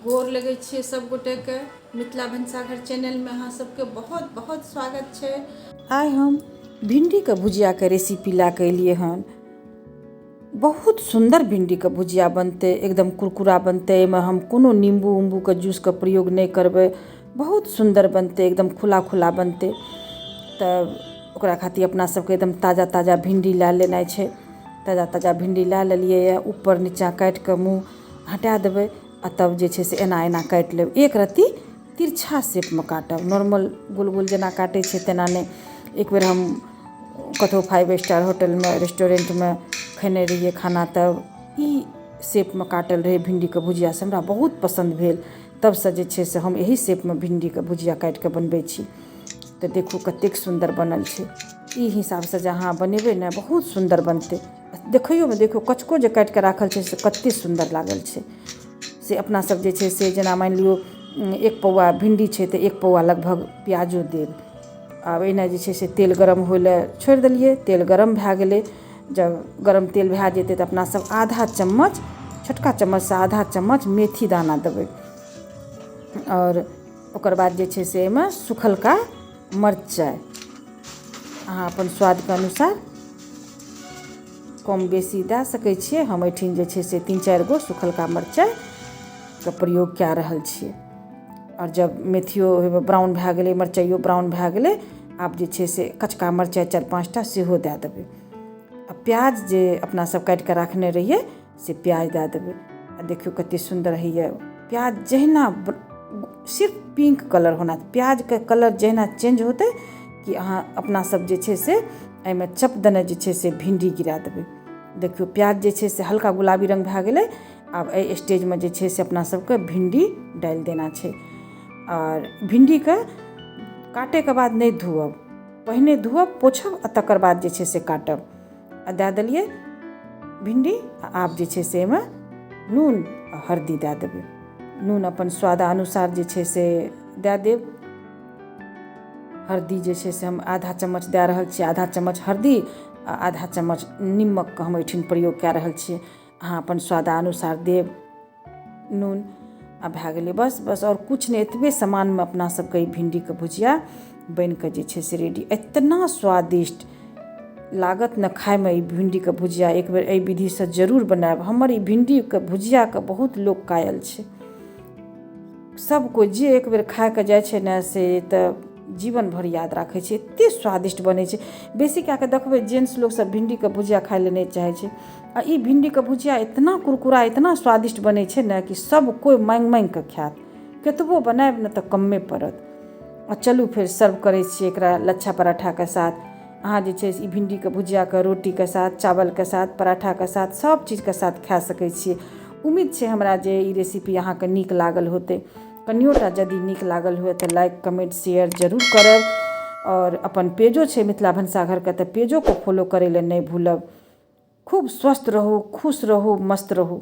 गोर लगै छियै सब गोटेके। मिथिला भनसाघर चैनलमे अहाँ सबके बहुत बहुत स्वागत छै। आइ हम भिंडीके भुजियाके रेसिपी लए कऽ एलियै हन। बहुत सुन्दर भिंडीके भुजिया बनतै, एकदम कुरकुरा बनतै। एहिमे हम कोनो नीम्बू उम्बूके जूसके प्रयोग नहि करबै। बहुत सुन्दर बनतै, एकदम खुला खुला बनतै। तऽ ओकरा खातिर अपना सबके एकदम ताजा ताजा भिंडी लए लेनाइ छै। ताजा ताजा भिंडी लए लेलियै यऽ, ऊपर नीचाँ काटि कऽ मुँह हटा देबै आ तब जे छै से एना एना काटि लेब। एक रत्ती तिरछा शेपमे काटब, नॉर्मल गोल गोल जेना काटै छै तेना नहि। एक बेर हम कतहु 5 स्टार होटलमे रेस्टोरेन्टमे खेने रहियै खाना, तब ई शेपमे काटल रहै भिंडीके भुजिया, से हमरा बहुत पसन्द भेल। तबसँ जे छै से हम एही शेपमे भिंडीके भुजिया काटिके बनबै छी। तऽ देखू कतेक सुन्दर बनल छै। ई हिसाबसँ जे अहाँ बनेबै ने, बहुत सुन्दर बनतै। देखैयोमे देखियौ, कचको जे काटिके राखल छै से कतेक सुन्दर लागल छै। से अपना सब जे छै से जेना मानि लियौ 1 पौआ भिंडी छै तऽ 1 पौआ लगभग प्याजो देब। आब एहिना जे छै से तेल गरम होइ लए छोड़ि देलियै। तेल गरम भए गेलै। जब गरम तेल भए जेतै तऽ अपना सब आधा चम्मच, छोटका चम्मचसँ आधा चम्मच मेथी दाना देबै आओर ओकर बाद जे छै से एहिमे सुखलका मरचाइ अहाँ अपन स्वादके अनुसार कम बेसी दए सकै छियै। हम एहिठिन जे छै से 3-4 गो सुखलका मरचाइके प्रयोग कए रहल छियै। आओर जब मेथियो ब्राउन भए गेलै, मरचाइयो ब्राउन भए गेलै, आब जे छै से कचका मरचाइ 4-5 टा सेहो दए देबै। आ प्याज जे अपना सब काटिके राखने रहियै से प्याज दए देबै। आ देखियौ कते सुन्दर होइए प्याज। जहिना सिर्फ पिंक कलर होना, प्याजके कलर जहिना चेंज होतै कि अहाँ अपना सब जे छै से एहिमे चप देने जे छै से भिंडी गिरा देबै। देखियौ, प्याज जे छै से हल्का गुलाबी रङ्ग भए गेलै। आब एहि स्टेजमे जे छै से अपना सबके भिंडी डालि देना छै। आओर भिंडीके काटैके बाद नहि धोअब, पहिने धोअब पोछब आ तकर बाद जे छै से काटब। आ दए देलियै भिंडी। आ आब जे छै से एहिमे नून आ हरदी दए देबै। नून अपन स्वादानुसार जे छै से दए देब। हरदी जे छै से हम आधा चम्मच दए रहल छियै। आधा चम्मच हरदी आ आधा चम्मच निमकके हम एहिठिन प्रयोग कए रहल छियै। अहाँ अपन स्वादानुसार देब नून। आ भए गेलै, बस बस, आओर किछु नहि। एतबे सामानमे अपना सबके ई भिंडीके भुजिया बनिकऽ जे छै से रेडी। इतना स्वादिष्ट लागत ने खाइमे ई भिंडीके भुजिया। एक बेर एहि विधिसँ जरूर बनायब। हमर ई भिंडीके भुजियाके बहुत लोक कायल छै। सब कोइ जे एक बेर खाइके जाइ छै ने, से तऽ जीवन भरि याद राखै छै। एते स्वादिष्ट बनै छै। बेसी कए कऽ देखबै जेंट्स लोक सब भिंडीके भुजिया खाइ लए नहि चाहै छै। आ ई भिंडीके भुजिया इतना कुरकुरा, इतना स्वादिष्ट बनै छै ने कि सब कोइ माँगि माँगि कऽ खायत। कतबो बनायब ने तऽ कम्मे पड़त। आ चलू, फेर सर्व करै छियै एकरा लच्छा पराठाके साथ। अहाँ जे छै से ई भिंडीके भुजियाके रोटीके साथ, चावलके साथ, पराठाके साथ, सब चीजके साथ खा सकै छियै। उम्मीद छै हमरा जे ई रेसिपी अहाँके नीक लागल होतै। कनियोटा यदि नीक लागल हुए तऽ लाइक, कमेंट, शेयर जरूर करब। आओर अपन पेजो छै मिथिला भनसाघरके, तऽ पेजोके फॉलो करै लए नहि भूलब। खूब स्वस्थ रहू, खुश रहू, मस्त रहू।